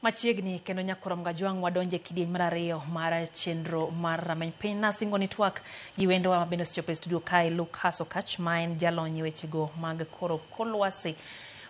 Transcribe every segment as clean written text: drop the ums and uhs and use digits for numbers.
Machiegni kendo nyakorom gajwang' wadonje e kidieny mar ariyo mar chenro mar rameny piny. Nasingo ni twak gi wendowa ma bende osechopo e studio kae Lucas Okach ma en jalony e wechego mag koro kor lwasi.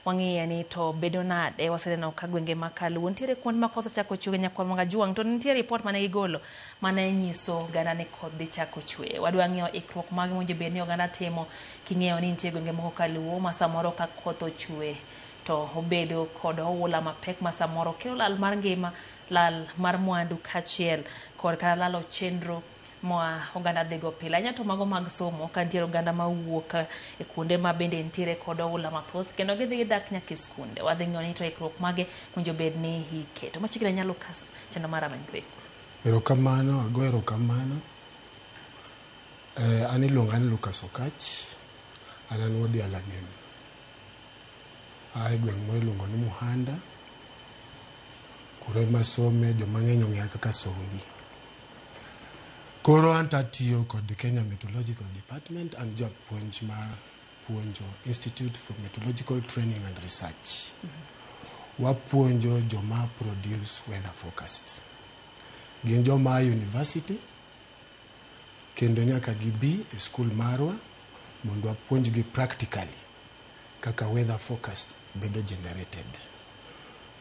Wang'iye ni to bedo nade, waseneno ka gwenge ma kaluo nitiere kuonde ma koth ochako chwe nyakorom gajwang' to nitie ripot mane gigolo mane nyiso oganda ni koth dhi chako chwe. Wadwa ng'iyo ikruok mage mowinjo bed ni oganda timo king'eyo ni nitie gwenge moko kaluo ma samoro ka koth ochwe to obedo kod oula mapek ma samoro kelo lal mar ngima, lal mar mwandu kaachiel kod kata lalo chenro ma oganda dhigo pile. Ahinya to mago mag somo ka nitiere oganda mawuok e kuonde ma bende nitiere kod oula mathoth kendo gidhi gidak nyaka e skunde. Wadhi ng'iyo ni to ikruok mage winjo bed ni iketo. Machiegni ahinya Lucas, chenro mar Rameny Piny. Erokamano, ago erokamano. An iluonga ni Lucas Okach, an an wuod Jalagem. Aa e gweng' moro iluongo ni Muhanda. Kuro ema asome, joma ng'eny ong'eya kaka Songi. Koro anto atiyo kod Kenya Meteorological Department, an japuonj mar puonjo Institute for Meteorological Training and Research. Wapuonjo joma produce weather forecast. Gin joma a university kendo nyaka gibi e skul marwa mondo wapuonjgi practically kaka weather forecast bedo generated.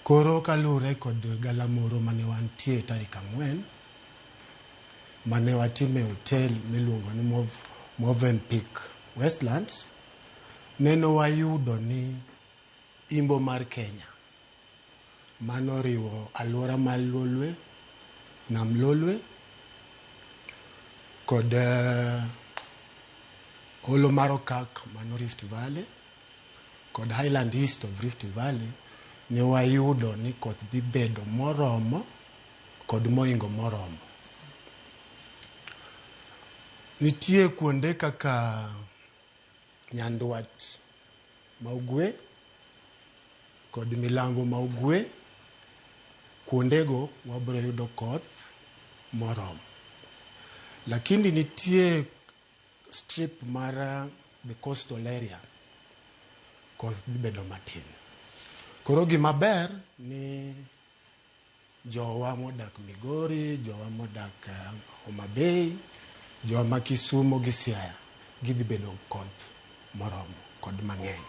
Koro kaluwore kod galamoro mane wantie tarik 4 mane watime e hotel miluongo ni Movenpick Westlands, neno wayudo ni imbo mar Kenya mano oriwo alwora mar Lolwe, Nam Lolwe kod holo mar Okak mano Rift Valley kod Highland East of Rift Valley ne wayudo ni koth dhi bedo moromo kod moingo moromo. Nitie kuonde kaka Nyandwat ma Ugwe kod Milambo ma Ugwe, kuondego wabiro yudo koth moromo. Lakini nitie strip mar the coastal area, koth dhi bedo matin. Koro gima ber ni jowa modak Migori, jowa modak Homa Bay, jowa ma Kisumo gi Siaya gidhi bedo koth moromo kod mang'eny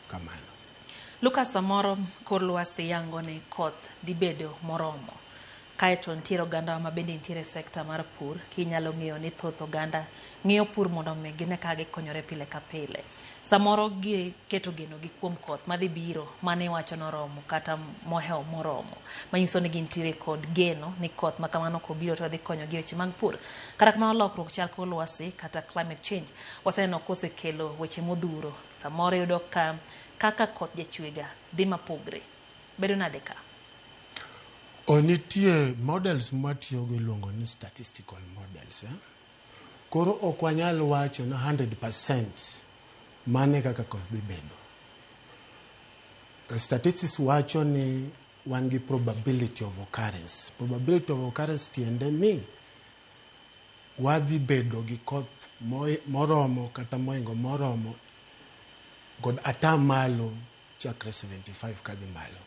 kamano. Lucas, samoro kor lwasi yango ni koth dhi bedo moromo. Kaeto nitiere oganda ma bende nitiere e sekta mar pur, kinyalo ng'eyo ni thoth oganda ng'iyo pur mondo mi gine kaka gikonyore pile ka pile. Samoro giketo geno gi kuom koth madhi biro mane iwacho noromo kata mohewo moromo. Manyiso ni gintiere kod geno ni koth ma kamano kobiro to dhi konyogi e weche mag pur. Kata kamano lokruok chal kor lwasi kata climate change waseneno kosekelo weche modhuro. Samoro iyudo ka kaka koth jachwega dhi mapogre. Bedo nade ka? O nitie models mwatiyogo iluongo ni statistical models. Koro ok wanyal wacho na 100% mane kaka koth dhi bedo. Statistics wacho ni wan gi probability of occurrence. Probability of occurrence tiende ni wadhi bedo gi koth moromo kata moingo moromo kod atamalo chakre 75 kadhi malo.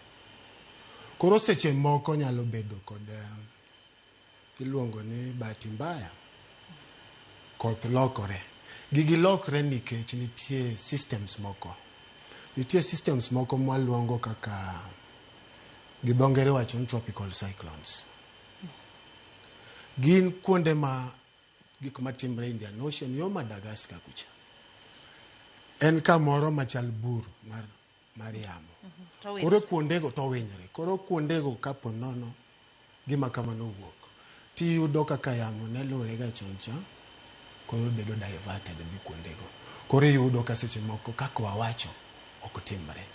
Koro seche moko nyalo bedo kod iluongo ni bahati mbaya, koth lokore. Gigi lokre nikech nitie systems moko. Nitie systems moko mwaluongo kaka gi dho ngere wacho ni tropical cyclones. Gin kuonde ma gik matimre Indian Ocean yo Madagascar kucha. En kamoro machal bur mar yamo. Koro kuondego to winyre. Koro kuondego kapo nono gima kamano owuok, tiyudo kaka yamo ne luwre ga chon cha, koro bedo diverted dhi kuondego. Koro iyudo ka seche moko kaka wawacho ok timre.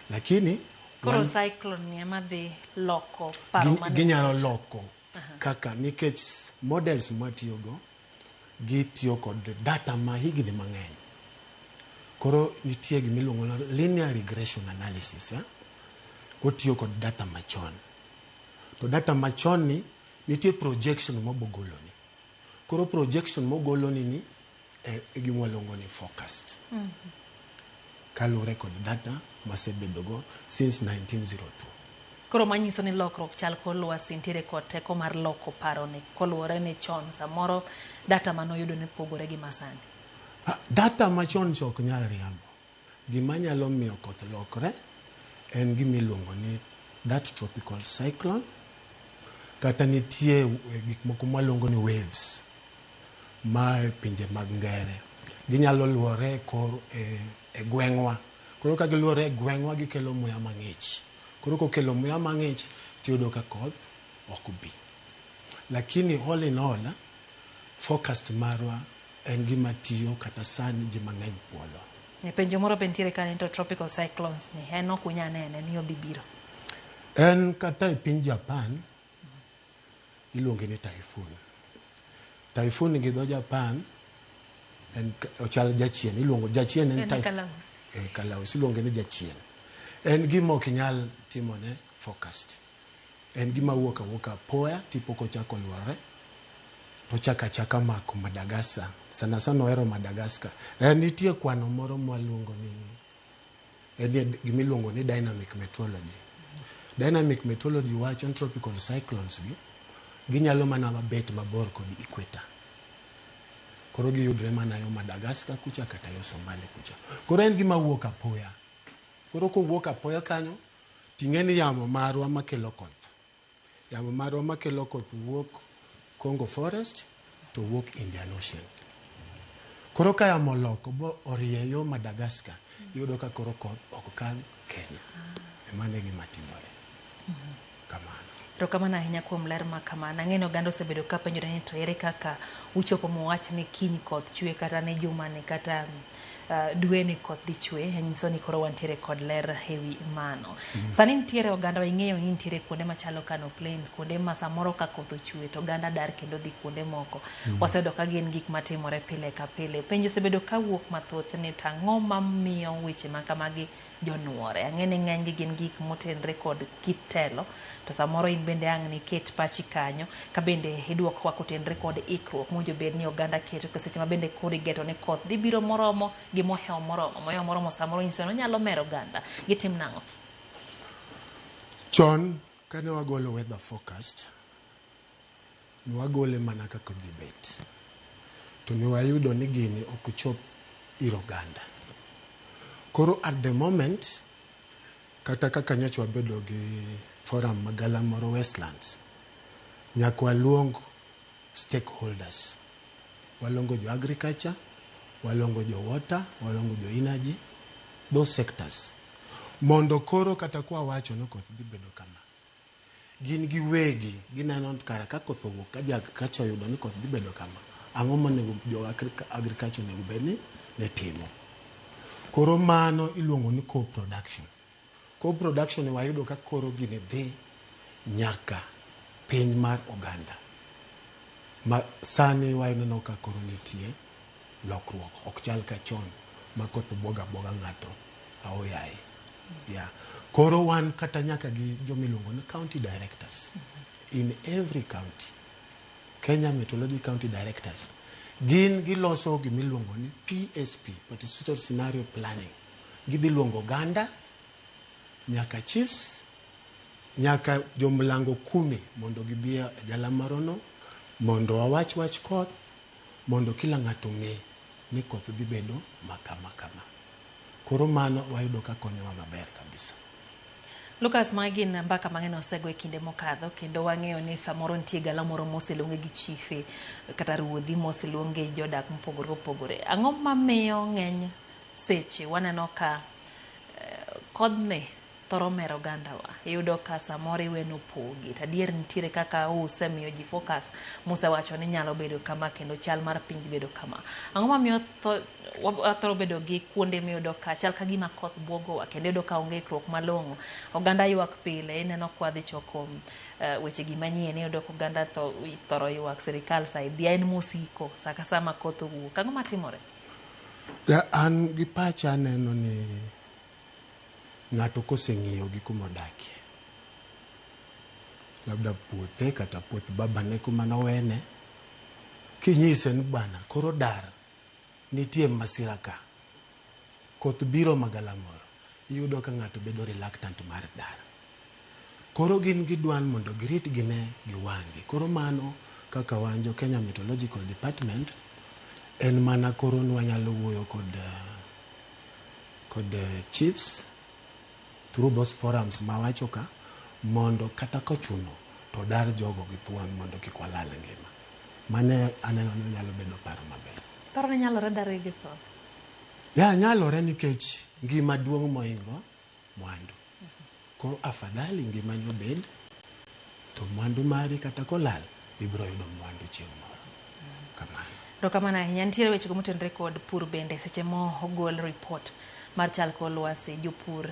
Lakini koro cyclone ni ema dhi loko paro mane ginyalo loko kaka nikech models mwatiyogo gitiyo kod data ma higni mang'eny. Koro nitie gima iluongo ni linear regression analysis. Otiyo kod data machon. To data machon ni nitie projection mobogoloni. Koro projection mogoloni ni e gima waluongo ni forecast. Kaluwore kod data masebedogo since 1902. Koro manyiso ni lokruok chal kor lwasi nitiere kod teko mar loko paroni koluwore ni chon samoro data manoyudo ne pogore gi masani. Data machon cha ok nyal riambo. Gima nyalo miyo koth lokre en gima iluongo ni that tropical cyclone, kata nitie gik moko mwaluongo ni waves ma e pinje mag ngere. Ginyalo luore e kor e gweng'wa. Koro ka giluore e gweng'wa gikelo muya mang'ich. Koro kokelo muya mang'ich tiyudo ka koth ok bi. Lakini all in all, forecast marwa en gima tiyo kata sani ji mang'eny puodho. E penjo moro be nitiere ka ni to tropical cyclones ni en ok unya nene ni odhi biro. En kata e piny Japan iluonge ni typhoon. Typhoon gi dho Japan en ochal jachien, iluongo jachien en En kalausi. Kalausi iluonge ni jachien. En gima ok inyal timone forecast. En gima wuok awuoka apoya tipo kochako luorore to chako achaka mako Madagascar. Sana sana ohero Madagascar. Nitie kwano moro mwaluongo ni en gima iluongo ni dynamic meteorology. Dynamic meteorology wacho ni tropical cyclones gi ginyalo mana bet mabor kod equator. Koro giyudre mana yo Madagascar kucha kata yo Somalia kucha. Koro en gima wuok apoya. Koro kowuok apoya kanyo, ting'e ni yamo marwa makelo koth. Yamo marwa makelo koth wuok Congo Forest to wuok Indian Ocean. Koro ka yamo oloko bo orieyo Madagascar, iyudo ka koro koth ok kal Kenya. Emano e gima timore. Kamano. Erokamano ahinya kuom ler ma kamano. Ang'e ni oganda osebedo ka penjore ni to ere kaka uchopo muwach ni kiny koth chwe kata ni jumani kata dwe ni koth dhi chwe. Nyiso ni koro wantiere kod ler ewi mano. Sani nitiere oganda ing'eyo ni nitiere kuonde machalo Kano Plains, kuonde ma samoro ka koth ochwe to oganda dar kendo dhi kuonde moko. Waseyudo ka gin gik matimore pile ka pile. Penjo osebedo ka wuok mathoth ni to ang'o mamiyo weche ma kamagi jonuore. Ang'e ni ng'enygi gin gik motenre kod kit telo, to samoro in bende ang' niket pachi kanyo, ka bende iduokowa kotenre kod ikruok mowinjo bed ni oganda keto ka seche ma bende koro igeto ni koth dhi biro moromo gi mohewo moromo. Mohewo moromo samoro nyiso ni onyalo mero oganda. Gitim nang'o? Chon kane wagolo weather forecast, ne wagole mana kaka odhi bet. To ne wayudo ni gini ok chop ir oganda. Koro at the moment, kata kaka nyocha wabedo gi forum magala moro Westlands, nyaka waluong stakeholders. Waluongo jo agriculture, waluongo jo water, waluongo jo energy, those sectors. Mondo koro kata kwa wacho ni koth dhi bedo kama, gin giwegi gineno kara ka koth owuok ka jo agriculture oyudo ni koth dhi bedo kama, ang'o monego jo agriculture onego bed ni ne timo. Koro mano iluongo ni co-production. Co-production wayudo ka koro gini dhi nyaka piny mar oganda. Ma sani waneno ka koro nitie lokruok, ok chal ka chon ma koth buoga buoga ng'ato aoyaye. Yeah. Koro wan kata nyaka gi jomiluongo ni county directors in every county. Kenya Meteorology County Directors. Gin giloso gimiluongo ni PSP, Participatory Scenario Planning. Gidhi luongo oganda, nyaka chiefs, nyaka jomlango kumi mondo gibi e galamorono, mondo wawach wach koth, mondo kila ng'ato ong'e ni koth dhi bedo ma kama kama. Koro mano wayudo ka konyowa maber kabisa. Lucas, magi gin mbaka mang'eny osego e kinde mokadho kendo wang'eyo ni samoro nitie gala moro moseluonge gi chife kata ruodhi moseluonge jodak mopogore opogore. Ang'o mamiyo ng'eny seche waneno ka kodhni thoro mero ogandawa? Iyudo ka samoro iweno pogi to adier nitiere kaka usemiyo ji focus musewacho ni nyalo bedo kama kendo chal mar piny dhi bedo kama. Ang'o mamiyo wathoro bedo gi kuonde miyudo ka chal ka gima koth buogowa kendo iyudo ka onge ikruok malong'o. Oganda ywak pile, ineno kwa dhi choko weche gi manyien, iyudo ka oganda thoro ywak sirikal saidia en mosiko sa ka sa ma koth owuok. Ang'o matimore? Ya, an gi pacha aneno ni ng'ato koseng'iyo gi kuma odakie, labda puothe kata puoth babane kuma nowene, kinyise ni bana koro dar nitie masira ka, koth biro magalamoro, iyudo ka ng'ato bedo reluctant mar dar. Koro gin gidwa ni mondo girit gine gi wang'gi. Koro mano kaka wan jo Kenya Meteorological Department en mana koro nwanyalo wuoyo kod chiefs through those forums mawacho ka mondo kata kochuno to dar jogo gi thuon mondo kik walal ngima. Mane aneno ni nyalo bedo paro maber. Paro ni nyalore dar gi thuon? Ya nyalore nikech ngima duong' mohingo mwandu. Koro afadhali ngimani obed to mwandu mari kata kolal ibiro yudo mwandu chieng' moro. Kamano. Erokamano ahinya. Nitiere weche go motenore kod pur bende seche mo ogol report mar chal kor lwasi jopur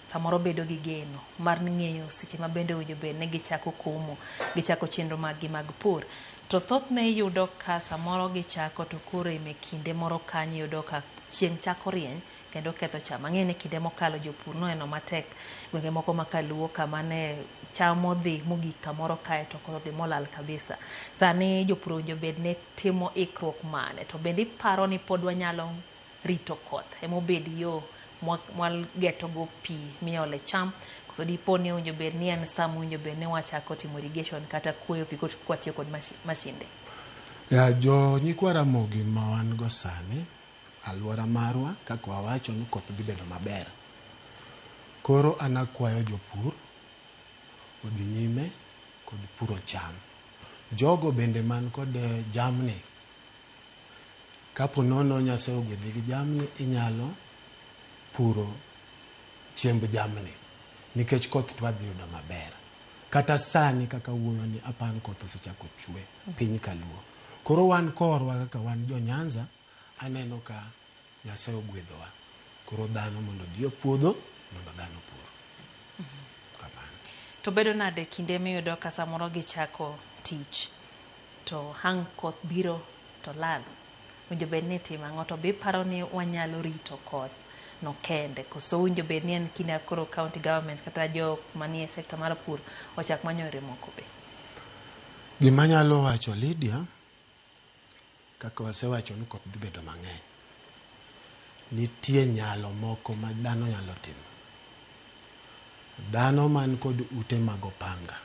samoro bedo gi geno mar ng'eyo seche ma bende owinjo bed ni gichako komo, gichako chenro mag gi mag pur. To thothne iyudo ka samoro gichako to koro e kinde moro kanyo iyudo ka chieng' chako rieny kendo ketho cham. Ang'eyo ni kinde mokalo jopur noneno matek gwenge moko ma kaluo kama ne cham odhi mogik kamoro kae to koth odhi molal kabisa. Sani jopur owinjo bed ni timo ikruok mane? To bende iparo ni pod wanyalo rito koth emobed yo mwageto go pi miole cham koso dipo ni owinjo bed ni en sa mowinjo bed ni wachako timo irrigation kata kuoyo pi kwatiyo kod masinde? Ya jo nyikwa Ramogi ma wan go sani alwora marwa kaka wawacho ni koth dhi bedo maber. Koro an akwayo jopur odhi nyime kod puro cham. Jogo bende man kod jamni, kapo nono Nyasaye ogwedhi gi jamni, inyalo puro chiemb jamni nikech koth to wadhi yudo maber. Kata sani kaka wuoyo ni apani koth osechako chwe piny kaluo. Koro wan korwa kaka wan jo Nyanza, aneno ka Nyasaye ogwedhowa. Koro dhano mondo odhi e puodho mondo dhano opur. Kamano. To bedo nade kinde miyudo ka samoro gichako tich to hang' koth biro to lal? Owinjo bed ni itimo ang'o? To be iparo ni wanyalo rito koth no kende koso owinjo bed ni en kinde koro county government kata jok manie sekta mar pur ochak manyo yore moko be? Gima anyalo wacho Lydia, kaka wasewacho ni koth dhi bedo mang'eny. Nitie nyalo moko ma dhano nyalo timo. Dhano man kod ute mag opanga,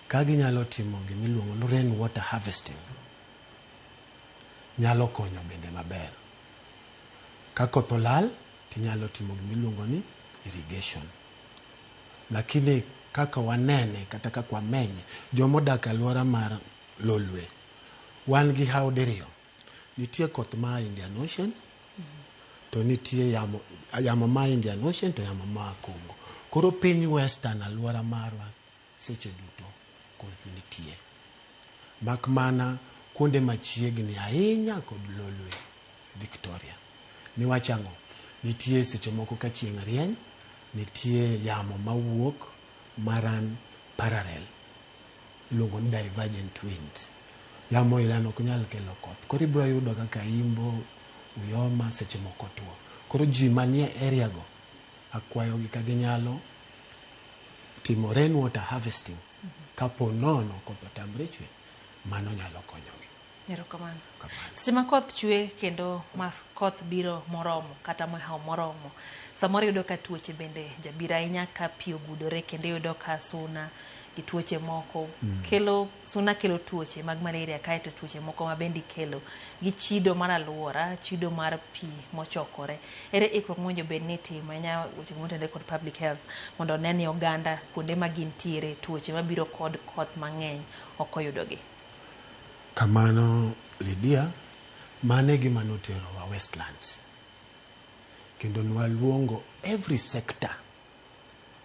ka ginyalo timo gimiluongo ni rain water harvesting, nyalo konyo bende maber. Ka koth olal, tinyalo timo gimiluongo ni irrigation. Lakini kaka wanene kata kaka wamenye, jomodak e alwora mar Lolwe, wan gi hawo diriyo. Nitie koth ma Indian Ocean, to nitie yamo, yamo ma Indian Ocean to yamo ma Congo. Koro piny Western alwora marwa seche duto koth nitie. Mak mana kuonde machiegni ahinya kod Lolwe, Victoria. Niwach ang'o? Nitie seche moko ka chieng' rieny, nitie yamo mawuok maran parallel. Iluongo ni divergent wind. Yamo ilano ok nyal kelo koth. Koro ibiro yudo kaka Imbo, Uyoma seche moko tuo. Koro ji manie area go, akwayogi ka ginyalo timo rainwater harvesting. Kapo nono koth otamre chwe, mano nyalo konyogi. Erokamano. Kamano. Seche ma koth chwe kendo ma koth biro moromo kata mohewo moromo, samoro iyudo ka tuoche bende jabiro ahinya ka pi ogudore kendo iyudo ka suna gi tuoche moko kelo suna kelo tuoche mag malaria kaeto tuoche moko ma bende ikelo gi chido mar aluora, chido mar pi mochokore. Ere ikruok mowinjo bed ni itimo ahinya weche motenore kod public health mondo one ni oganda kuonde ma gintiere tuoche mabiro kod koth mang'eny ok oyudogi? Kamano Lydia, mano e gima noterowa Westlands. Kendo nwaluongo every sector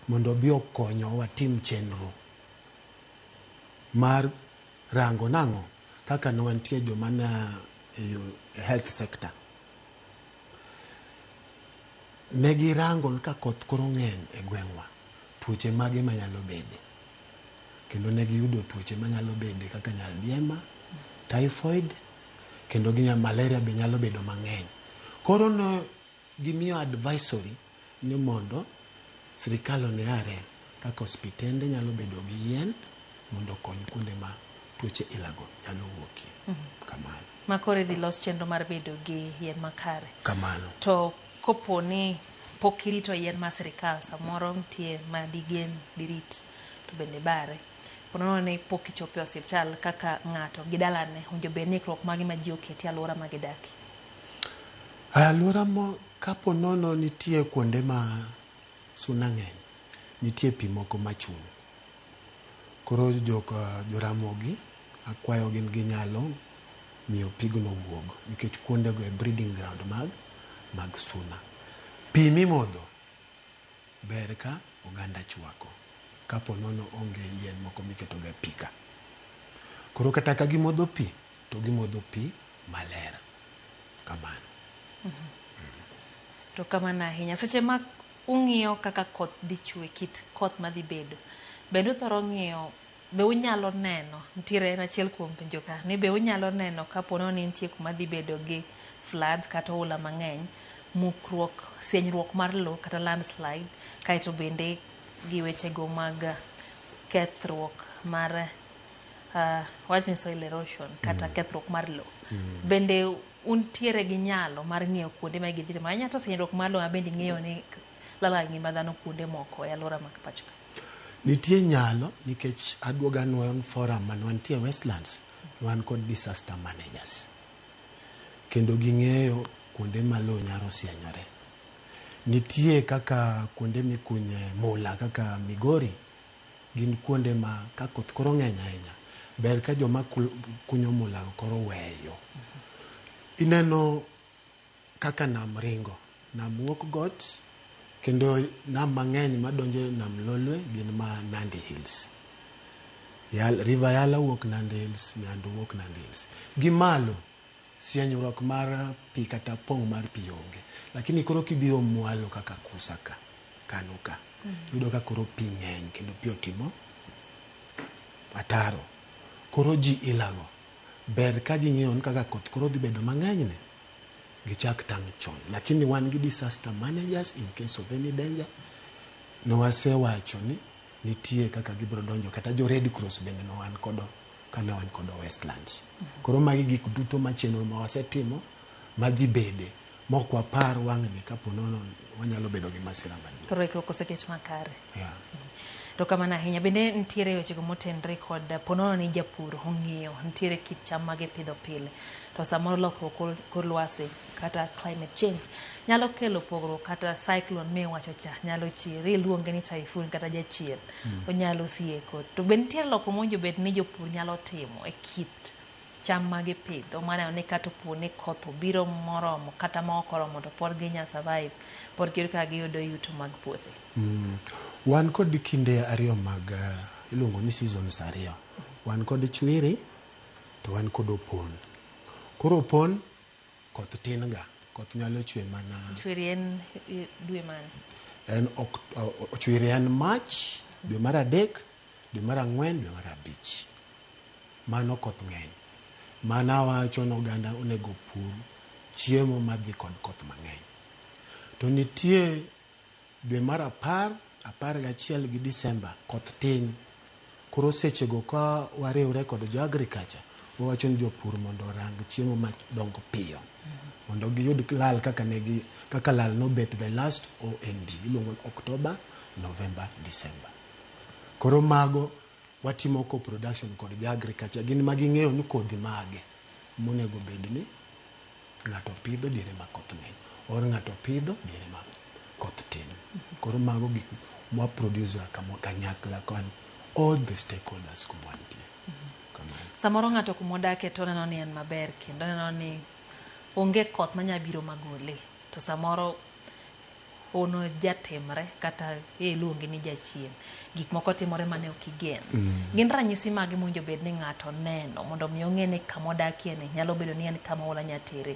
mondo obi okonywa watim chenro mar rango nang'o kaka ne wantie joma ne e health sector. Ne girango ni ka koth koro ng'eny e gweng'wa, tuoche mage manyalo bede. Kendo ne giyudo tuoche manyalo bede kaka nyaldiema, typhoid, kendo gi malaria be nyalo bedo mang'eny. Koro ne gimiyo advisory ni mondo sirikal one are kaka osiptende nyalo bedo gi yien mondo okony kuonde ma tuoche ilago nyalo wuokie. Kamano. Ma koro idhi los chenro mar bedo gi yien makare. Kamano. To kopo ni Pok irito yien mar sirikal, samoro nitie ma digen dirit to bende bare. Ponono ni pok ichopo e osiptal kaka ng'ato gi dalane, owinjo bed ni ikruok mage ma ji oketi e alwora ma gidakie? Alwora mo kapo nono nitie kuonde ma suna ng'eny, nitie pi moko machung'. Koro joka joramogi akwayo gin ginyalo miyo pigno wuog nikech kuondego e breeding ground mag suna. Pi mimodho ber ka oganda chwako kapo nono onge yien moko miketoga e pi ka. Koro kata ka gimodho pi to gimodho pi maler. Kamano. To kamano ahinya. Seche ma ung'iyo kaka koth dhi chwe, kit koth madhi bedo, bende uthoro ng'iyo, be unyalo neno, nitiere en achiel kuom penjo ka, ni be unyalo neno kapo ni nitie kuma dhi bedo gi floods kata oula mang'eny, mukruok, sienyruok mar lowo kata landslide, kaeto bende gi wechego mag kethruok mar wach ni soil erosion kata kethruok mar lowo. Bende untiere gi nyalo mar ng'eyo kuonde ma gidhi timo ahinya to sienyruok mar lowo ma bende ing'eyo ni lalo ngima dhano kuonde moko e alwora mag pacho ka. Nitie nyalo nikech aduoga anuoyo forum mane wantie Westlands, wan kod disaster managers. Kendo ging'eyo kuonde ma lowo nyalo sienyore. Nitie kaka kuonde mikunye mula kaka Migori, gin kuonde ma ka koth koro ng'eny ahinya, ber ka joma kunyo mula koro weyo. Ineno kaka nam ringo, nam wuok got, kendo nam mang'eny madonjo e nam Lolwe gin ma Nandi Hills. River Yala wuok Nandi Hills, Nyando wuok Nandi Hills. Gi malo, sienyruok mar pi kata pong' mar pi onge. Lakini koro kibiro mwalo kaka Kusa ka, Kano ka, iyudo ka koro pi ng'eny kendo pi otimo ataro. Koro ji ilago. Ber ka ging'eyo ni kaka koth koro dhi bedo mang'eny ni, gichak tang' chon. Lakini wan gi disaster managers in case of any danger. Ne wasewacho ni nitie kaka gibiro donjo kata jo Red Cross bende ne wan kodo kane wan kodo Westlands. Koro magi gik duto ma chenro ma wasetimo madhi bede mok wapar wang'ni kapo nono wanyalo bedo gi masira maduong'. Koro ikruok oseket makare. Yeah. To kamano ahinya. Bende nitiere wechego motenre kod ponono ni japur ong'eyo nitiere kit cham ma gipidho pile. To samoro lokruok kor lwasi kata climate change nyalo kelo pogruok kata cyclone miwacho cha nyalo chier iluonge ni typhoon kata jachien. Onyalo sieko. To be nitiere lokruok mowinjo bed ni jopur nyalo timo e kit cham ma gipidho maneno ni kata opo ni koth obiro moromo kata ma ok oromo to pod ginya survive pod giyud kaka giyudo yuto mag puothe. Wan kod kinde ariyo mag iluongo ni seasons ariyo. Wan kod chwiri to wan kod opon. Koro opon koth tin ga, koth nyalo chwe mana Chwiri en dwe mane? En chwiri en March, dwe mar 3, dwe mar 4, dwe mar 5. Mano koth ng'eny. Mano awacho ni oganda onego pur chiemo madhi kod koth mang'eny. To nitie dwe mar 10, 11 gi Disemba koth tin. Koro sechego ka wariwre kod jo agriculture, wawacho ni jopur mondo orang chiemo madongo piyo. Mondo giyud lal kaka negi, kaka lal nobet the last OND, iluongo ni October, November, December. Koro mago watimo co-production kod jo agriculture, gin ma ging'eyo ni kodhi mage monego bed ni ng'ato pidho diere ma koth ng'eny, or ng'ato pidho diere ma koth tin. Koro mago gik mwa produce kanyakla kod all the stakeholders kuma wantie. Kamano. Samoro ng'ato kuma odake to oneno ni en maber kendo oneno ni onge koth manya biro magole. To samoro ono jatimre kata iluonge ni jachien. Gik moko timore mane ok igen. Gin ranyisi mage mowinjo bed ni ng'ato neno mondo mi ong'e ni kama odakie ni nyalo bedo ni en kama oula nya tere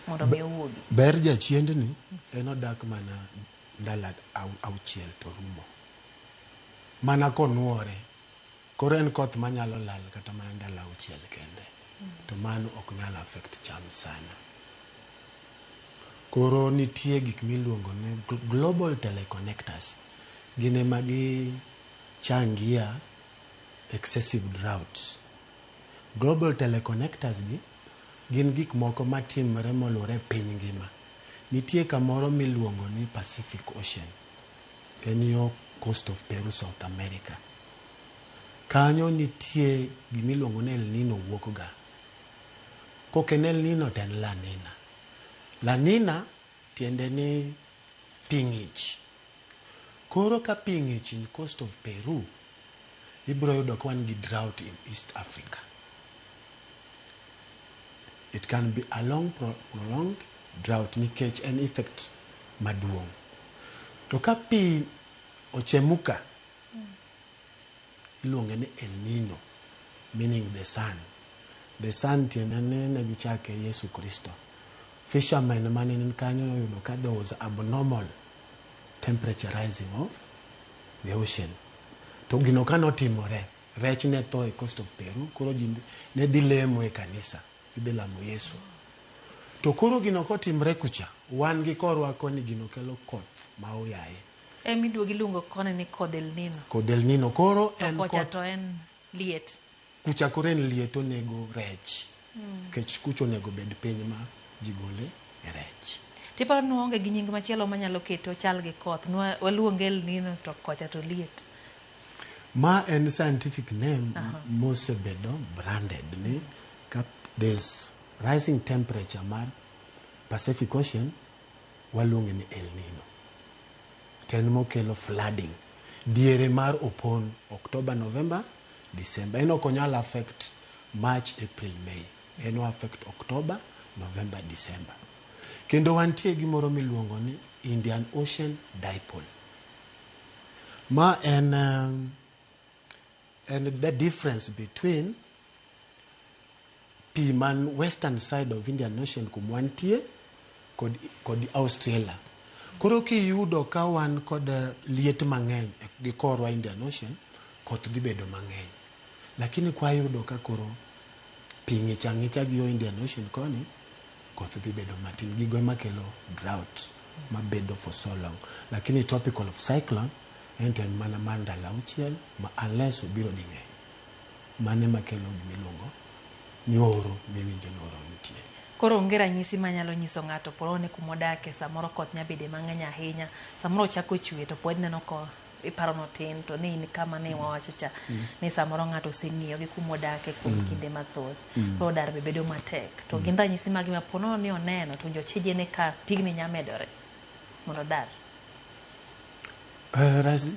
mondo mi owuogi. Ber jachiendni en odak mana ndalo 6 to rumo. Mana konuore. Koro en koth manyalo lal kata mana ndalo 6 kende. To mano ok nyal affect cham sana. Koro nitie gik miluongo ni global teleconnectors. Gin ema gi changia excessive droughts. Global teleconnectors gi gin gik moko matimore moluwore piny ngima. Nitie kamoro miluongo ni Pacific Ocean. En yo coast of Peru, South America. Kanyo nitie gimiluongo ni El Nino wuok ga. Kok en El Nino to en La Nina. La Nina tiende ni pi ng'ich. Koro ka pi ng'ich in coast of Peru, ibiro yudo ka wan gi drought in East Africa. It can be a long prolonged drought nikech en effect maduong'. To ka pi ochemuka, iluonge ni El Nino, meaning the sun. The sun tiende ni ne gichake Yesu Kristo. Fishermen mane ni kanyo noyudo ka there was abnormal temperature rising of the ocean. To gino ka notimore, rech ne tho e coast of Peru, koro ji ne dhi lemo e kanisa, gidhi lamo Yesu. To koro gino kotimre kucha, wan gi korwa koni gino kelo koth ma oyaye. Emiduogo iluongo koni ni kodh El Nino. Kodh El Nino koro To en kocha koth to en liet. Kucha koro en liet onego rech. Nikech kucha onego bed piny ma ji gole e rech. Tiparo ni waonge gi nying machielo manyalo kete ochal gi koth. Waluonge El Nino to kocha to liet. Ma en scientific name mosebedo branded ni ka there's rising temperature mar Pacific Ocean waluonge ni El Nino. To en mokelo flooding. Diere mar opon October, November, December. En ok onyal affect March, April, May. En o affect October, November, December. Kendo wantie gi moro miluongo ni Indian Ocean Dipole. Ma en the difference between pi man western side of Indian Ocean kuma wantie kod Australia. Koro kiyudo ka wan kod liet mang'eny gi korwa Indian Ocean, koth dhi bedo mang'eny. Lakini kwayudo ka koro pi ng'ich ang'icha gi yo Indian Ocean koni, koth dhi bedo matin. Gigo ema kelo drought mabedo for so long. Lakini tropical of cyclone en to en mana mar ndalo auchiel ma unless obiro ding'eny. Mano ema kelo gimiluongo ni oro miwinjo ni oro nitie. Koro onge ranyisi manyalo nyiso ng'ato poro ni kumodake samoro koth nya bede mang'eny ahinya. Samoro ochako chwe to pod ineno ko iparo notin to ni in kama ne wawacho cha ni samoro ng'ato oseng'iyo gi kumodake kuom kinde mathoth. Koro dar be bedo matek. To gin ranyisi mage ma po nono ni oneno to winjo chije ne ka pigni nya medore mondo odar.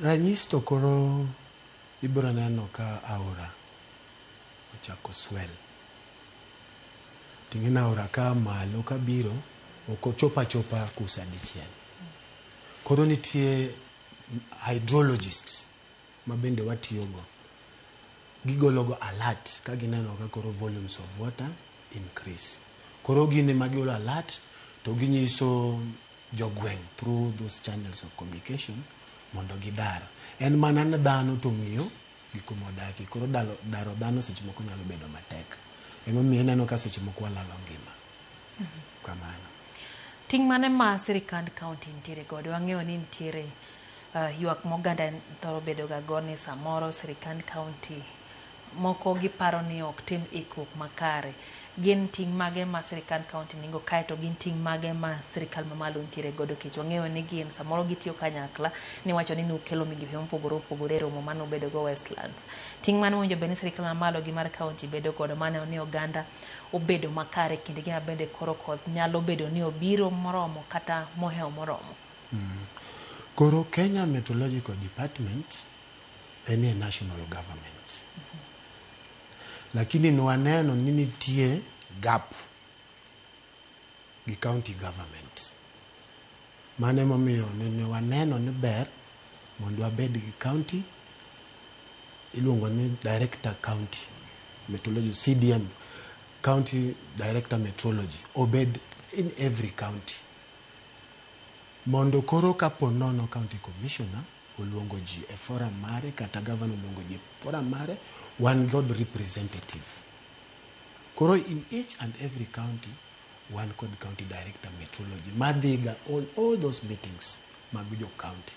Ranyisi to koro ibiro neno ka aora ochako swell. Ting'e ni aora ka malo kabiro ok ochop achopa kusa dichiel. Koro nitie hydrologists ma bende watiyogo. Gigologo alert ka gineno ka koro volumes of water increase. Koro gin ema gigolo alert to ginyiso jogweng' through those channels of communication mondo gidar. En mana ni dhano to ong'iyo gi kuma odakie. Koro daro dhano seche moko nyalo bedo matek. Emomiyo ineno ka seche moko walalo ngima. Kamano. Ting' mane ma sirikand county nitiere godo? Wang'eyo ni nitiere ywak ma oganda thoro bedo ga go ni samoro sirikand county moko giparo ni ok tim ikruok makare. Gin ting' mage ma sirikand county nigo kaeto gin ting' mage ma sirikal mamalo nitiere godo nikech wang'eyo ni gin samoro gitiyo kanyakla niwacho ni nukelo migepe mopogore opogore e romo mane ubedo go Westlands. Ting' mane owinjo bed ni sirikal mamalo gi mar county bedo godo maneno ni oganda obedo makare kinde gi ma bende koro koth nyalo bedo ni obiro moromo kata mohewo moromo. Koro Kenya Meteorological Department en e national government. Lakini nwaneno ni nitie gap gi county government. Mano emomiyo nene waneno ni ber mondo wabed gi county iluongo ni director county meteorology CDM county director meteorology obed in every county mondo koro kapo nono county commissioner oluongo ji e forum mare kata governor oluongo ji e forum mare wan kod representative. Koro in each and every county wan kod county director meteorology madhiga all those meetings mag jo county.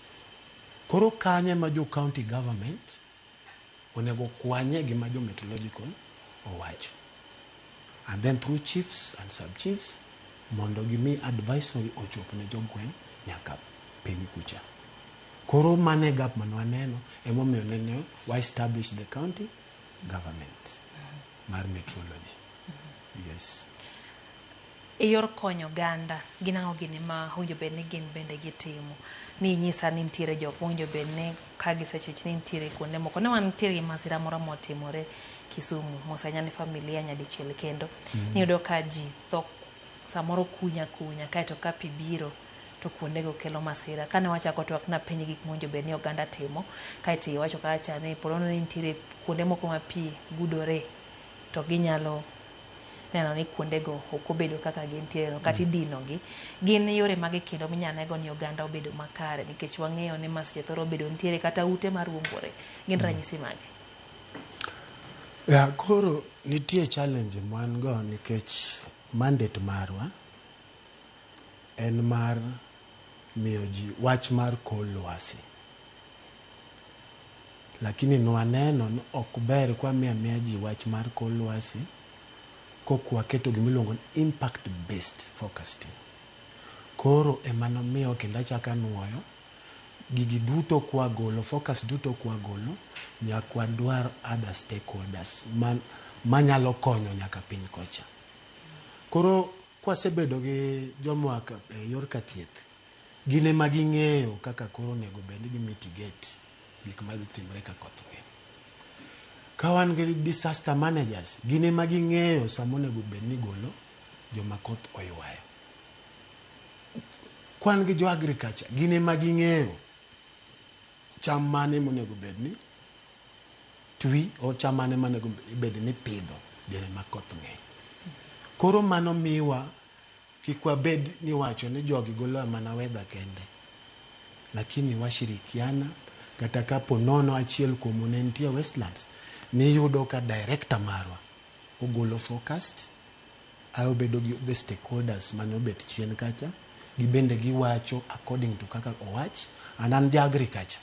Koro kanyo ema jo county government onego kwanye gima jo meteorological owacho. And then through chiefs and sub-chiefs Mondo gimi advisory ochop ne jogweng' nyaka piny kucha. Koro mano e gap mane waneno emomiyo nene wa establish the county government mar meteorology. Yes. E yor konyo oganda, gin ang'o gini ma owinjo bed ni gin bende gitimo? Ni inyisa ni nitiere jok mowinjo bed ni ka gisechich ni nitiere kuonde moko. Ne wantiere gi masira moro motimore Kisumu mosenya ne familia nyadichiel kendo. Niyudo ka ji tho samoro kunya kunya kaeto ka pi biro to kuondego kelo masira. Kane wachako twak napenji gik mowinjo bed ni oganda timo, kaeto iwacho kacha ni po nono ni nitiere kuonde moko ma pi gudore to ginyalo neno ni kuondego ok obedo kaka gintiere no kata idinogi. Gin yore mage kendo minyalo nego ni oganda obedo makare nikech wang'eyo ni masiche thoro bedo nitiere kata ute maruombore. Gin ranyisi mage? Ya, koro nitie challenge mwan go nikech mandate marwa en mar miyo ji wach mar kor lwasi. Lakini nwaneno ni ok ber kwamiyo amiya ji wach mar kor lwasi kok waketo gimiluongo ni impact based forecasting. Koro ema nomiyo kendo achako anuoyo gigi duto kwagolo, focus duto kwagolo, nyaka wadwar other stakeholders manyalo konyo nyaka piny kocha. Koro kwasebedo gi joma e yor ka thieth, gin ema ging'eyo kaka koro onego bed ni gi mitigate gik madhi timore ka koth ng'eny. Ka wan gi disaster managers, gin ema ging'eyo sama onego bed ni igolo joma koth oywayo. Kwan gi jo agriculture, gin ema ging'eyo cham mane monego bed ni twi o cham mane monego bed ni ipidho diere ma koth ng'eny. Koro mano miwa kik wabed ni wacho ni jogi golo mana weather kende, lakini washirikiana kata kapo nono achiel kuomu ne nitie Westlands, niyudo ka director marwa ogolo forecast ae obedo gi the stakeholders mane obet chien kacha, gibende giwacho according to kaka owach. An an ja agriculture,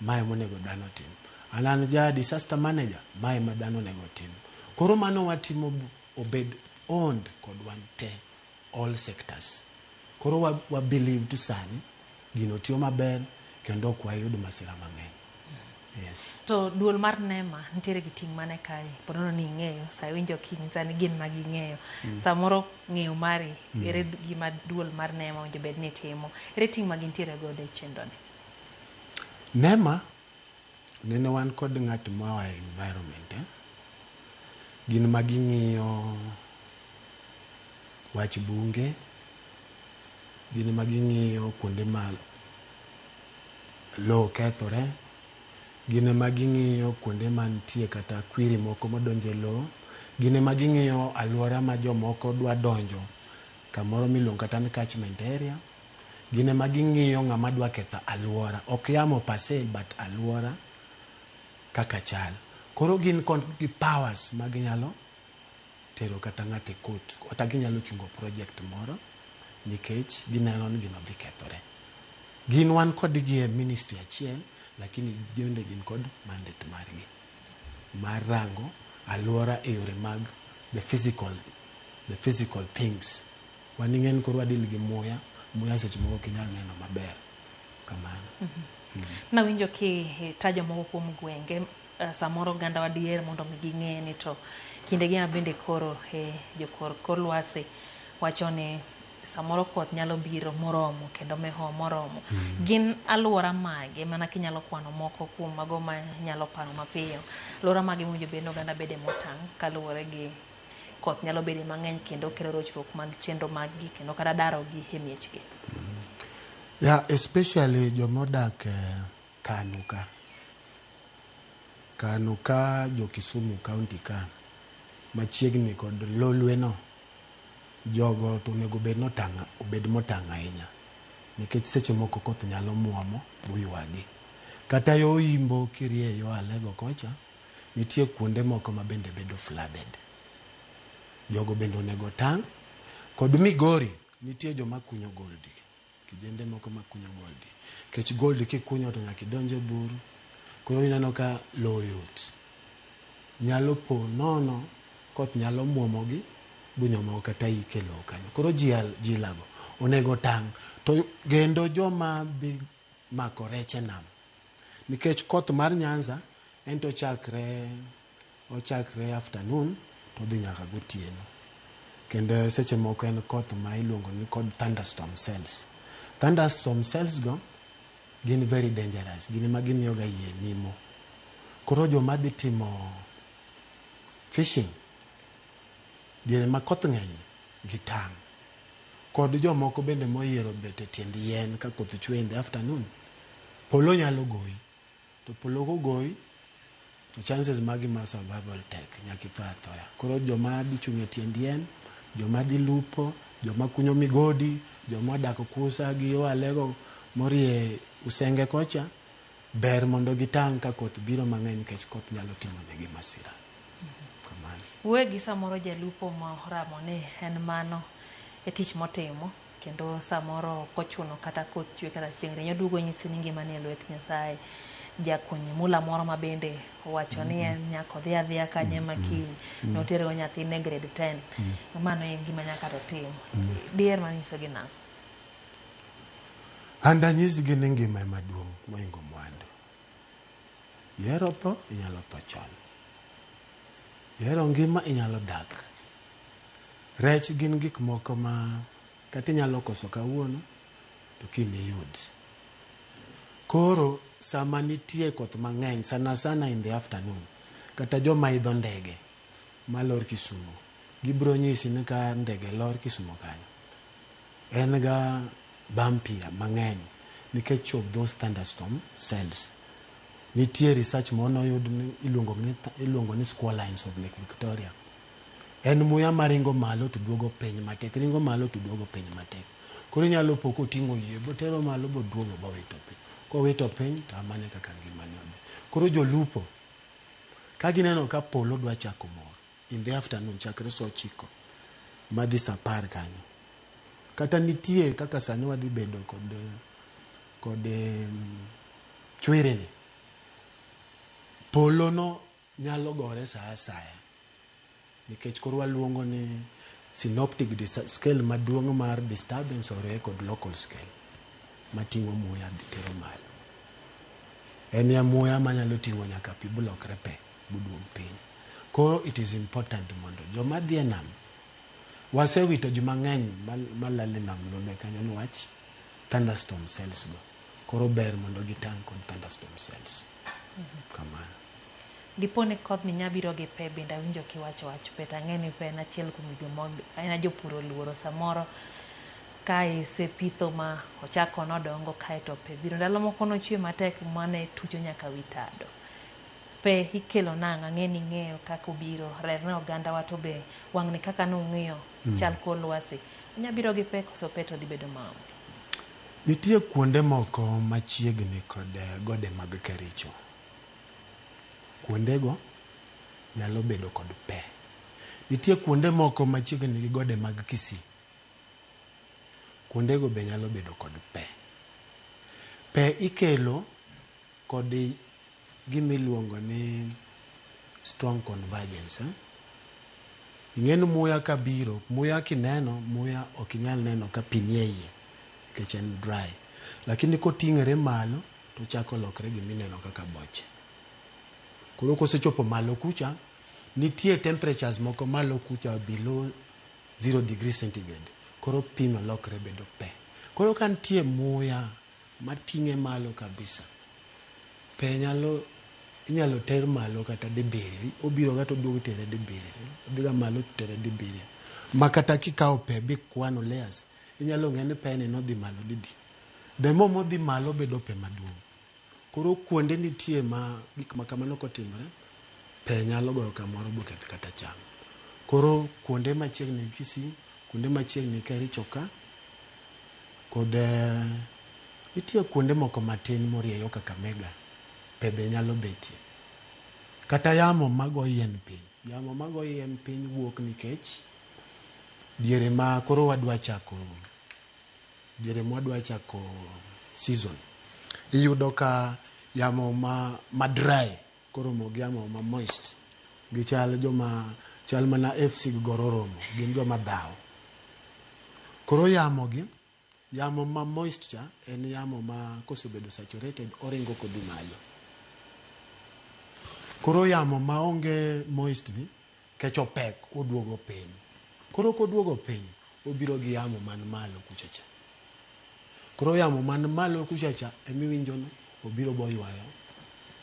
mae monego dhano tim. An an ja disaster manager, mae ma dhano onego tim. Koro mano watimo obed owned kod wan te, all sectors. Koro wa believe sani gino tiyo maber kendo ok wayud masira mang'eny. Yes. To duol mar NEMA nitiere gi ting' mane kae? Po nono ni ing'eyo, sa iwinjo kinyisa ni gin ma ging'eyo. Samoro ng'eyo mari, ere gima duol mar NEMA owinjo bed ni timo? Ere ting' ma gintiere godo e chenro ni? NEMA nene wan kod ng'at moa e environment, eh? Gin ma ging'iyo wach bunge, gin ma ging'iyo kuonde ma lowo kethore, gin ema ging'iyo kuonde mantie kata kwiri moko modonjo e lowo, gin ema ging'iyo alwora ma jomoko dwa donjo kamoro miluongo kata ni catchment area, gin ema ging'iyo ng'ama dwa ketho alwora, ok yamo per se but alwora kaka chal. Koro gin kod gi powers ma ginyalo tero kata ng'ato e court kata ginyalo chungo project moro nikech gineno ni gino dhi kethore. Gin wan kodgi e ministry achiel lakini bende gin kod mandate margi mar rango alwora e yore mag the physical things. Wan ing'e ni koro wa deal gi muya, muya seche moko ok inyal neno maber kamano. Nawinjo kitajo moko kuom gwenge, samoro oganda wa diher mondo mi ging'e ni to kinde gi bende koro jokor kor lwasi wacho ni samoro koth nyalo biro moromo kendo meho moromo. Gin alwora mage mana kinyalo kwano moko kuom mago ma nyalo paro mapiyo? Alwora mage mowinjo bed ni oganda bede motang' kaluwore gi koth nyalo bedo mang'eny kendo kelo rochruok mag chenro mag gi kendo kata daro gi e miechgi. Yeah, especially jomodak Kano ka. Kano ka jo Kisumu County ka machiegni kod lolwe no, jogo to onego bed notang' obed motang' ahinya nikech seche moko koth nyalo muomo boywagi. Kata yo Imbo kirie yo Alego kocha, nitie kuonde moko ma bende bedo flooded. Jogo bende onego otang'. Kod Migori, nitie joma kunyo gold, kijende moko makunyo gold. Nikech gold kikunyo to nyaka idonj e buru, koro ineno ka lowo yot. Nyalo po nono koth nyalo muomogi Bunyo moko kata yik e lowo kanyo. Koro jilago onego tang'. To kendo joma dhi mako rech e nam, nikech koth mar Nyanza en to ochakre afternoon to odhi nyaka gotieno. Kendo seche moko en koth ma iluongo ni kod thunderstorm cells. Thunderstorm cells go gin very dangerous. Gin ema gimiyo ga yie nimo. Koro joma dhi timo fishing diere ma koth ng'eny gitang'. Kod jomoko bende moyiero bet e tiend yien ka koth chwe in the afternoon, polo nyalo goyi. To polo kogoyi, to chances magi mar survival tek, nyaka itho athoya. Koro joma dhi chung' e tiend yien, joma dhi lupo, joma kunyo migodi, joma odak kusa gi yo alego morie Usenge kocha, ber mondo gitang' ka koth biro mang'eny nikech koth nyalo timo negi masira. Kamano. Wegi samoro jalupo ma oramo ni en mano e tich motimo, kendo samoro kochuno kata koth chwe kata chieng' rieny oduogo nyisi ni ngima ni e lwet Nyasaye. Jakuny mula moro ma bende owacho ni en nyaka odhi adhiya kanye ma kiny notergo nyathine grade 10. Mano e gima nyaka to tim. Diher mar nyisogi nang'o? An danyisgi ni ngima ema duong' mohingo mwandu. Ihero tho, inyalo tho chon. Ihero ngima, inyalo dak. Rech gin gik moko ma kata inyalo koso kawuono to kiny iyud. Koro sama nitie koth mang'eny sana sana in the afternoon, kata joma idho ndege malor Kisumo, gibiro nyisi ni ka ndege lor Kisumo kanyo, en ga bumpy mang'eny nikech of those thunderstorm cells. Nitie research moro noyud ni iluongo ni squall lines of Lake Victoria. En muya maringo malo to duogo piny matek, ringo malo to duogo piny matek. Koro inyalo po koting'o yie botero malo boduogo bowito piny. Kowito piny to mano e kaka ngimane odhi. Koro jolupo ka gineno ka polo dwa chako mor in the afternoon chakre sa 9 madhi sa 10 kanyo. Kata nitie kaka sani wadhi bedo kod chwiri ni. Polo no nyalo gore sa asaya. Nikech koro waluongo ni synoptic scale maduong' mar disturbance oriwe kod local scale mating'o muya dhi tero malo. En ya muya manyalo ting'o nyaka pi bolokre pe boduog piny. Koro it is important mondo joma dhi e nam, wasewito ji mang'eny malal e nam Lolwe kanyo niwach thunderstorm cells go. Koro ber mondo gitang' kod thunderstorm cells. Kamano. Dipo ni kodhni nya biro gi pe bende awinjo kiwacho wach pe to ang'e ni pe en achiel kuom gigo ma ahinya jopur oluoro samoro ka isepitho ma ochako nodongo kaeto pe biro. Ndalo moko nochwe matek mane tucho nyaka wi tado. Pe ikelo nang'o? Ang'e ni ing'eyo kaka obiro. Ler ne oganda wa to be wang'ni kaka nung'iyo chal kor lwasi. Onya biro gi pe koso pe to dhi bedo maonge? Nitie kuonde moko machiegni kod gode mag Kericho. Kuondego nyalo bedo kod pe. Nitie kuonde moko machiegni gi gode mag Kisii. Kuondego be nyalo bedo kod pe. Pe ikelo kod gimiluongo ni strong convergence. Ing'e ni muya kabiro, muya kineno, muya ok inyal neno ka pi nie iye nikech en dry. Lakini koting'ore malo to ochako lokre gimineno kaka boche. Koro kosechopo malo kucha, nitie temperatures moko malo kucha below 0 degree centigrade. Koro pi no lokre bedo pe. Koro ka nitie muya mating'e malo kabisa, pe nyalo inyalo ter malo kata dibiriyo. Obiro ga to oduogo itere dibiriyo. Odhi ga malo tere dibiriyo. Ma kata kikawo pe bikwano layers, inyalo ng'e ni pe ni nodhi malo didi. The more modhi malo bedo pe maduong'. Koro kuonde nitie ma gik ma kamano kotimore, pe nyalo goyo kamoro boketh kata cham. Koro kuonde machiegni gi Kisii, kuonde machiegni Kericho ka, kod nitie kuonde moko matin morieyo Kakamega, pe be nyalo betie. Kata yamo mago yien piny. Yamo mago yien piny wuok nikech diere ma koro wadwa chako diere ma wadwa chako season. Iyudo ka yamo ma dry koromo gi yamo ma moist. Gichal joma Chal mana FC gi Gor oromo, gin joma dhawo. Koro yamo gi, yamo ma moist cha en yamo ma kosebedo saturated oringo kodhi malo. Koro yamo maonge moist ni kech opek oduogo piny. Koro koduogo piny, obiro gi yamo man malo kucha cha. Koro yamo man malo kucha cha emiwinjo ni obiro boywayo.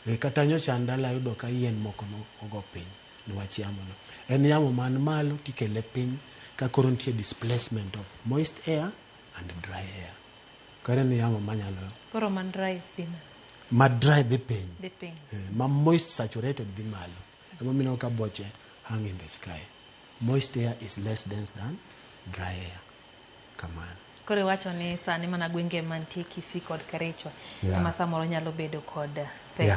E, kata nyocha an dala ayudo ka yien moko no ogo piny niwach yamo no. En yamo man malo tikele piny ka koro nitie displacement of moist air and dry air. Koro en yamo manyalo Koro man dry dhi ma ma dry dhi piny. dhi piny. Eh, ma moist saturated dhi malo. Emomiyo ineno ka boche hang in the sky. Moist air is less dense than dry air. Kamano. Koro iwacho ni sani mana gwenge mantie Kisii kod Kericho ema samoro nyalo bedo kod pe.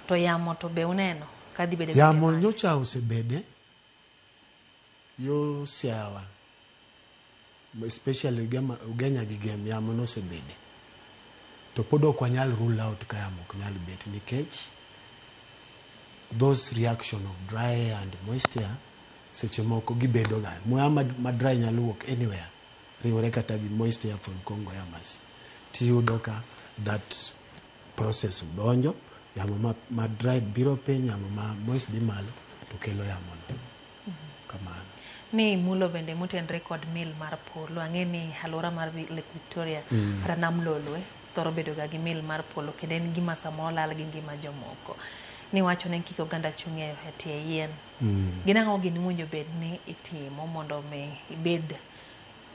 To yamo to be uneno kadhi bedo e gwenge Yamo mage? nyocha osebede yo Siaya, especially Ugenya gi Gem, yamo nosebede. To pod ok wanyal rule out ka yamo ok nyal bet nikech those reaction of dry air and moist air seche moko gibedo ga. Muya ma dry nyalo wuok anywhere, riwore kata gi moist air from Congo Airmass. Tiyudo ka that process donjo, yamo ma dry biro piny, yamo ma moist dhi malo, to kelo yamo no. Kamano. Ni mulo bende motenre kod mil mar polo. Ang'e ni alwora mar Lake Victoria kata Nam Lolwe thoro bedo ga gi mil mar polo kendo en gima samoro lal gi ngima jomoko. Ni wacho ni kik oganda chung' e tie yien. Gin ang'o gini mowinjo bed ni itimo mondo mi ibed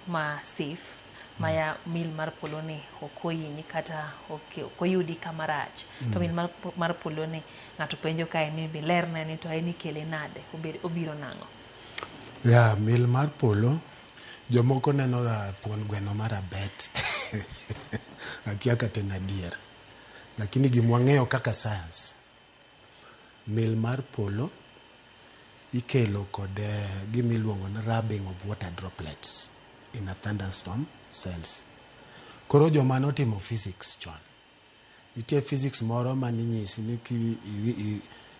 ma safe ma ya mil mar polo ni ok ohinyi kata ok oyudi kama rach. To mil mar polo ni ng'ato penjo kae ni bilerne ni to en ikele nade, obiro nang'o? Ya, mil mar polo, jomoko neno ga thuon gweno mar abet. Akia kata en adier. Lakini gima wang'eyo kaka science, mil mar polo ikelo kod gima iluongo ni rubbing of water droplets in a thunderstorm cells. Koro joma notimo physics chon, nitie physics moro maninyisi ni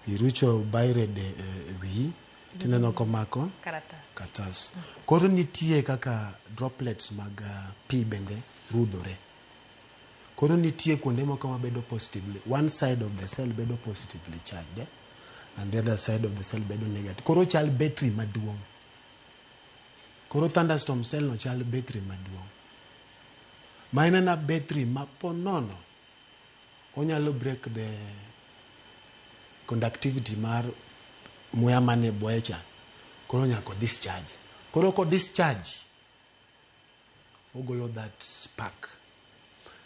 irucho biro e wiyi tineno komako Karatas. Karatas. Koro nitie kaka droplets mag pi bende rudhore. Koro nitie kuonde moko mabedo positively, one side of the cell bedo positively charged, and the other side of the cell bedo negative. Koro chal battery maduong'. Koro thunderstorm cell no chal battery maduong'. Ma en ena battery ma po nono onyalo break the conductivity mar muya mane bwoye cha. Koro nyaka discharge. Koro ko discharge, ogolo that spark.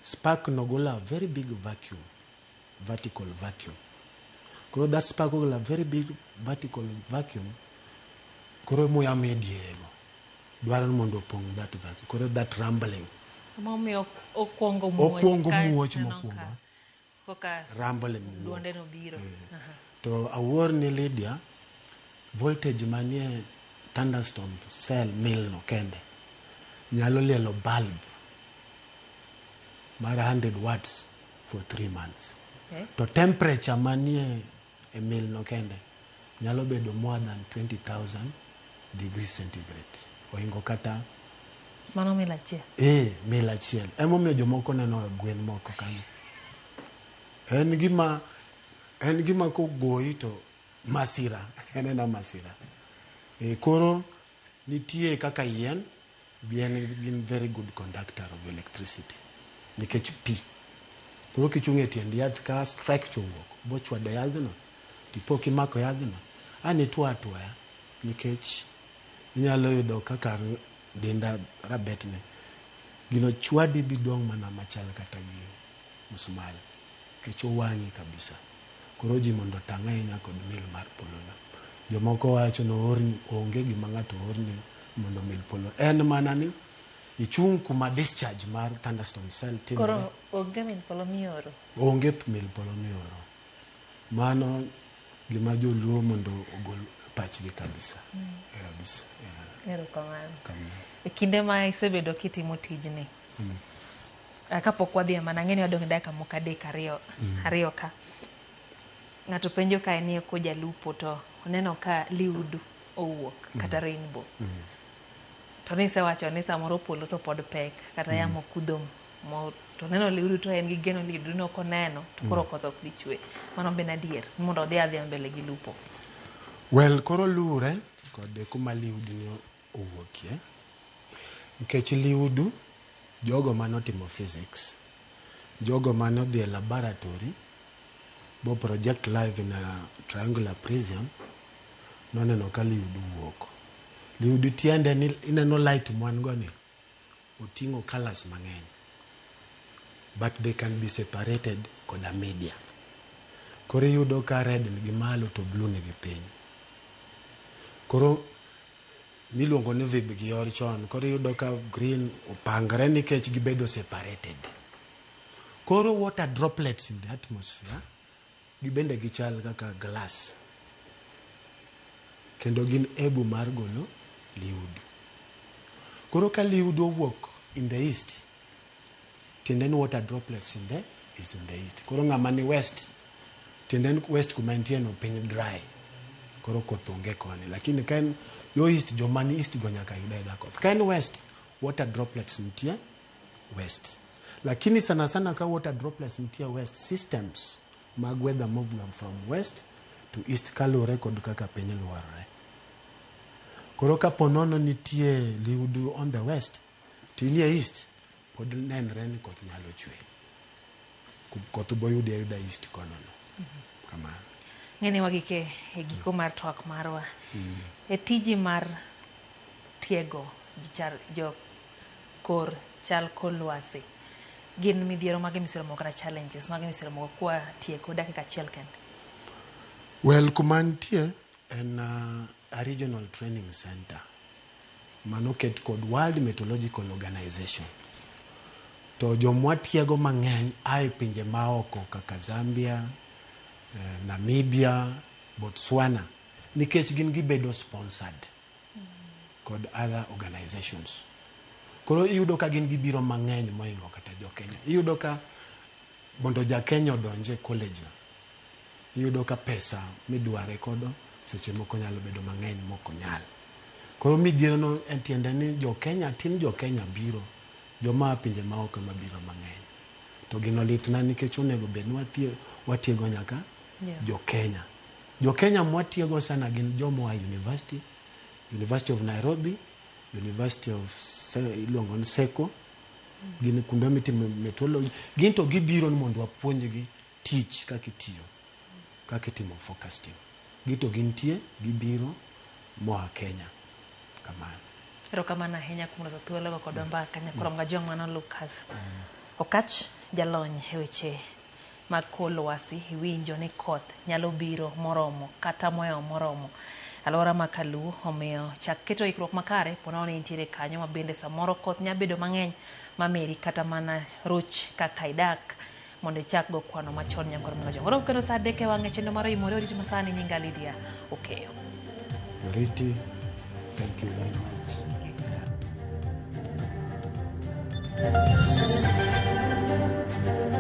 Spark no golo a very big vacuum, vertical vacuum. Koro that spark ogolo a very big vertical vacuum. Koro muya mie diere go dwaro ni mondo opong' that vacuum. Koro that rumbling. Emomiyo okwongo muoch. Okwongo kae muoch tineno mokwongo. Koka Rumbling wuok. duonde no biro. To awuor ni Lydia, voltage manie thunderstorm cell mil no kende nyalo lielo bulb mar 100 watts for 3 months. To temperature manie e mil no kende nyalo bedo more than 20,000 degrees centigrade. Ohingo kata Mano mil achiel. Mil achiel. Emomiyo jomoko neno ga gwen moko kanyo. En gima kogoyi to masira, en ena masira. Koro nitie kaka yien, yien gin very good conductor of electricity nikech pi. Koro kichung' e tiend yath ka strike cha owuok, bochwado yadhno, tipo kimako yadhno, an itwo atwoya nikech inyalo yudo kaka denda rabetne. Gino chwadi bidong' mana machal kata gi musmal nikech owang'i kabisa. Koro ji mondo otang' ahinya kod mil mar polo no. Jomoko wacho ni oorni, onge gima ng'ato oorni mondo mil polo. En mana ni ichung' kuma discharge mar thunderstorm cell timore. Koro onge mil polo mioro. Onge mil polo mioro. Mano gima joluo mondo ogol pachgi kabisa. Kabisa. Yeah. Erokamano. Kamano. E kinde ma isebedo kitimo tijni, kapok wadhi e mana, ang'e ni wadong' gi dakika moko adek ariyo, ariyo ka. Ng'ato penjo kae ni ko jalupo to oneno ka liudu owuok kata rainbow. To nisewacho ni samoro polo to pod pek kata yamo kudho mo to neno liudu to en gi geno liudu no koneno to koro koth ok dhi chwe. Mano be en adier mondo odhi adhiya mbele gi lupo. Well, koro luwre kod kuma liudu ni owuokie. Nikech liudu, jogo manotimo physics, jogo manodhi e laboratory, bo project live in a triangular prism, noneno ka liudu wuok. Liudu tiende ni ineno light mwan go ni, oting'o colors mang'eny. But they can be separated koda media. Koro iyudo ka red nigi malo to blue nigi piny. Koro miluongo ni VIBGYOR chon, koro iyudo ka green opangre nikech gibedo separated. Koro water droplets in the atmosphere, gibende gichal kaka glass. Kendo gin able mar golo liudu. Koro ka liudu owuok in the east, tiende ni water droplets in the is in the east. Koro ng'ama ni west, tiende ni west kuma entie no piny dry. Koro koth onge koni. Lakini ka en yo east, joma ni east go nyaka yud ayuda koth. Ka en west, water droplets nitie west. Lakini sana sana ka water droplets nitie west, systems mag weather move from west to east kaluwore kod kaka piny luorore. Koro kapo nono nitie liudu on the west, to inie east, pod nenre ni koth nyalo chwe. Koth boyudi ayuda east kono no. Kamano. Ng'eni wagike e giko mar twak marwa. E tiji mar tiego jo kor chal kor lwasi, gin midhiero mage miseromo kata challenges mage miseromo kwa tieko dakika achiel kende? Well, kuma nitie en a regional training center manoket kod World Meteorological Organization. To jomwatiego mang'eny ae pinje maoko kaka Zambia, Namibia, Botswana, nikech gin gibedo sponsored kod other organizations. Koro iyudo ka gin gibiro mang'eny mohingo kata jo Kenya. Iyudo ka mondo ja Kenya odonje college no, iyudo ka pesa midware kodo seche moko nyalo bedo mang'eny mok onyal. Koro midhiero no en tiende ni jo Kenya tin jo Kenya biro, joma a pinje maoko ema biro mang'eny. To gino litna nikech onego bed ni watiego nyaka jo Kenya. Jo Kenya mwatiego sana gin joma oa university, University of Nairobi, University of iluongo ni Seko, gin kuonde mitimo meteorology. Gin to gibiro ni mondo wapuonjgi tich kaka itiyo, kaka itimo forecasting. Gin to gintie, gibiro moa Kenya. Kamano. Erokamano ahinya kuom loso thuolo go kodwa mbaka. Nyakwar Mgajwang' mano Lucas Okach, jalony e weche mag kor lwasi. Iwinjo ni koth nyalo biro moromo kata mohewo moromo alwora ma Kaluo, omiyo chak keto ikruok makare ponono ni intiere kanyo ma bende samoro koth nyalo bedo mang'eny mameri kata mana roch kaka idak mondo ichak go kwano machon. Nyakwar Mgajwang'. Warom kendo saa 3 e wang'e chenro mar Oimore. Oriti masani nyinga Lydia Okeyo. Oriti, thank you very much. Yeah.